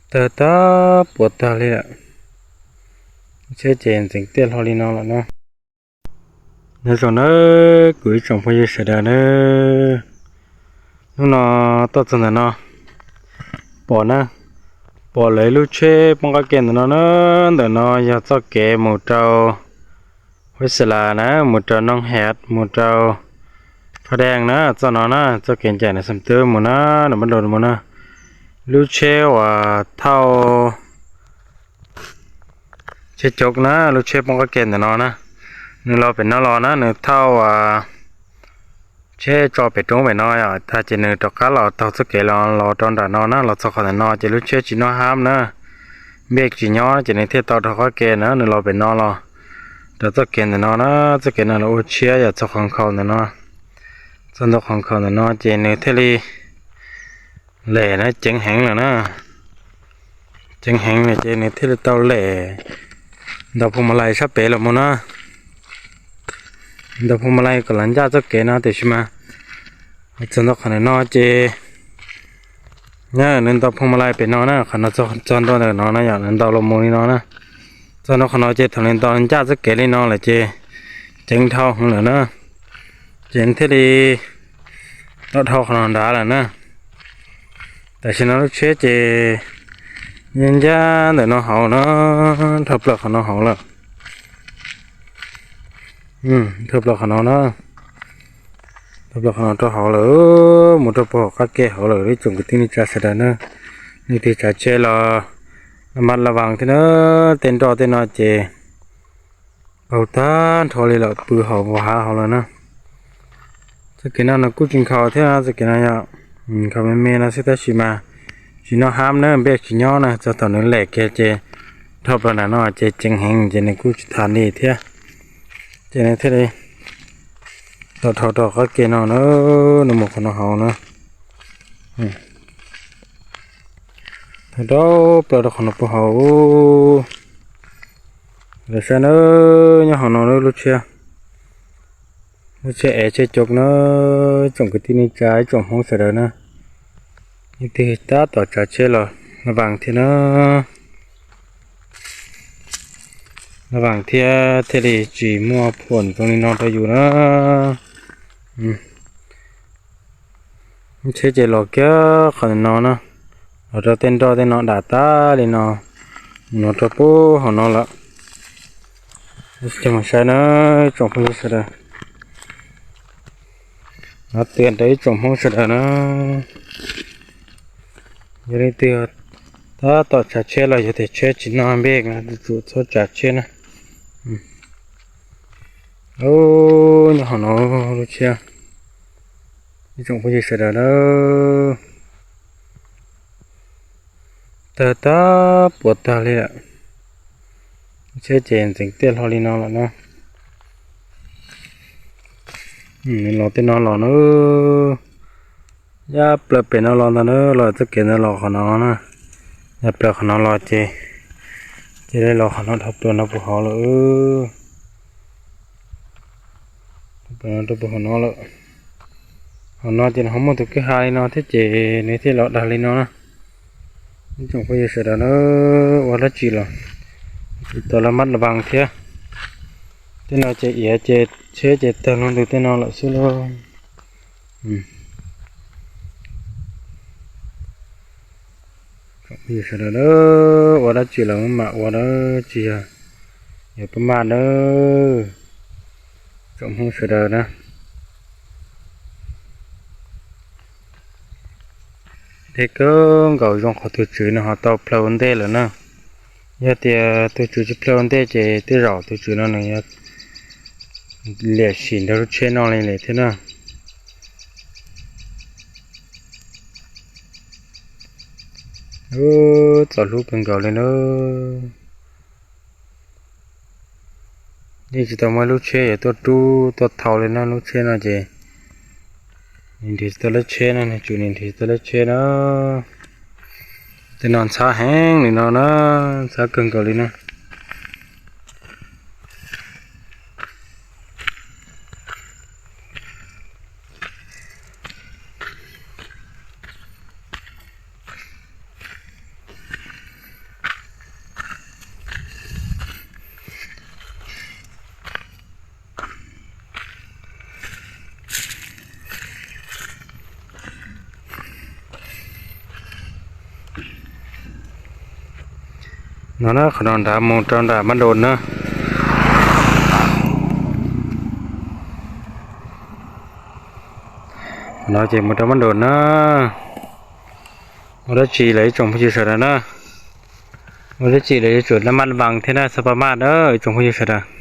Tawg tag puas tag li lawm. Tsheb ces ntxeev tiaj hlo li no lawm na. Nyob zoo nawb kuv ib tsoom phooj ywg sawv daws nawb. Hnub no tuaj txog ntawm no, pom na, pom lawv lub tsheb poob qab ke ntawm no na. Ntawm no yog txoj kev mus rau Huab Xas Las na, mus rau Noog Hev, mus rau Phaj Deej na, txoj no na, txoj kev ncaim na xam twb mus na, nws mab lus mus na. Lub tsheb uas thauj tsheb coob na, lub tsheb poob qab ke ntawm no na, nws los pem no los na, nws thauj tsheb tso pem roob pem no yom, tag ces nws rov qab los taug txoj kev los los rau nram no na, los txog qhov ntawm no ces lub tsheb tsis noj hab na, npej tsis nyob ces nws thiaj tau dhau qab ke na, nws los pem no los rau txoj kev ntawm no na, txoj kev no los ua tshiab yom, txog qhov nkhaus ntawm no, txog ntua qhov nkhaus ntawm no ces nws thiaj li lem na, ceev heev lawm na, ceev heev lawm ces nws thiaj li tau lem ntaus phoos mas lais sab pem los mus na, ntaus phoos mas lais kom los ncaj txoj kev no, tiam sis mas txog ntua qhov ntawm no ces nws ntaus phoos mas lais pem no na, qhov no txog ntua ntawm no na yom, nws ntaus los mus li no na, txog ntua qhov no ces thaum nws ntaus ncaj txoj kev li no lawm ces ceev dhau heev lawm na, ces nws thiaj li tau dhau qhov no nrad lawm na. Tam sim no lub tsheb ces yeej ncaj ntawm no hauv na, dhau plaws qhov no hauv lawm, dhau plaws qhov no na, dhau plaws qhov no rau hauv lawm, mus rau puag hauv qab ke hauv lawm ib tsoom kwv tij neej tsa sawv daws na. Leej twg tsav tsheb los maj las vas thiab na, tej nroj tej no ces qaug tag nrho li lawm, pw hauv hav hauv lawm na. Txoj kev no nws kuj tsis nkhaus thiab, txoj kev no yog nkhaus me me no xwb tab sis mas tsis noj hab na, npej tsis nyob na, txog thaum nws lem kiag ces dhau plaws nram no ces ceev heev ces nws kuj tsis tham li thiab. Ces nws thiaj li tau dhau rau qab ke no na, nws mus qhov no hauv na. Dhau plaws rau qhov no puag hauv. Lawv saib na, nyob hauv no lub tsheb, lub tsheb ev tsheb coob na, ib tsoom kwv tij neej tsa ib tsoom Hmoob sawv daws na. Leej twg tab tom tsav tsheb los las vas thiab na, las vas thiab thiaj li tsis muaj phuam zoo li no rau yus na. Tsheb ces los kiag qhov no na, los rau tej nroj tej no dam tag li no, no rau puag hauv no lawm. Coj mus saib na, ib tsoom phooj ywg sawv daws, no twb rau ib tsoom Hmoob sawv daws na, yog leej twg tab tom tsav tsheb los yog tias tsheb tsis noj npej no tsum txhob tsav tsheb na. Nyob hauv no lub tsheb, ib tsoom phooj ywg sawv daws na, tawg tag puas tag li lawm. Tsheb ces ntxeev tiaj hlo li no lawm na. Los tej no los na, yaj plaws pem no los ntag na, los txoj kev ntawd los qhov no na, yaj plaws qhov no los ces, ces los qhov no dhau plaws no puag hauv lawm, rau puag hauv no lawm. Hauv no ces nws ho muaj tus kwj ha li no thiab ces nws thiaj los dag li no na. Ib tsoom phooj ywg sawv daws na, ua dab tsi los tsum tau las mab las vas thiab. Tej no ces iav ces tsheb ces tawg luag ntws tej no lawm xwb lauj. Sawv daws, ua dab tsi los mam ua dab tsi, yog pab maj nawb, tsoom Hmoob sawv daws na. Deb kawg nkaus, zoo qhov tus tswv nws ho tau plhaw ua ntej lawm na. Yog tias tus tswv tsis plhaw ua ntej ces tej zaum tus tswv no nws yuav liam sim nrog lub tsheb no li lawm thiab na. Txaus hlub kawg nkaus li na. Yeej tsis tau muaj lub tsheb yuav tuaj rub tuaj thau li na, lub tsheb no ces nws nrhiav tsis tau lub tsheb na, nws tsum nws nrhiav tsis tau lub tsheb na. Tej no ntxhab heev li no na, ntxhab kawg nkaus li na. No na, qhov no nrad mus rau nram mab nroos na. No ces mus rau mab nroos na. Ua dab tsi lawm ib tsoom phooj ywg sawv daws na? Ua dab tsi lawm, yuav tsum na maj vas thiab na, xab pas maj na ib tsoom phooj ywg sawv daws.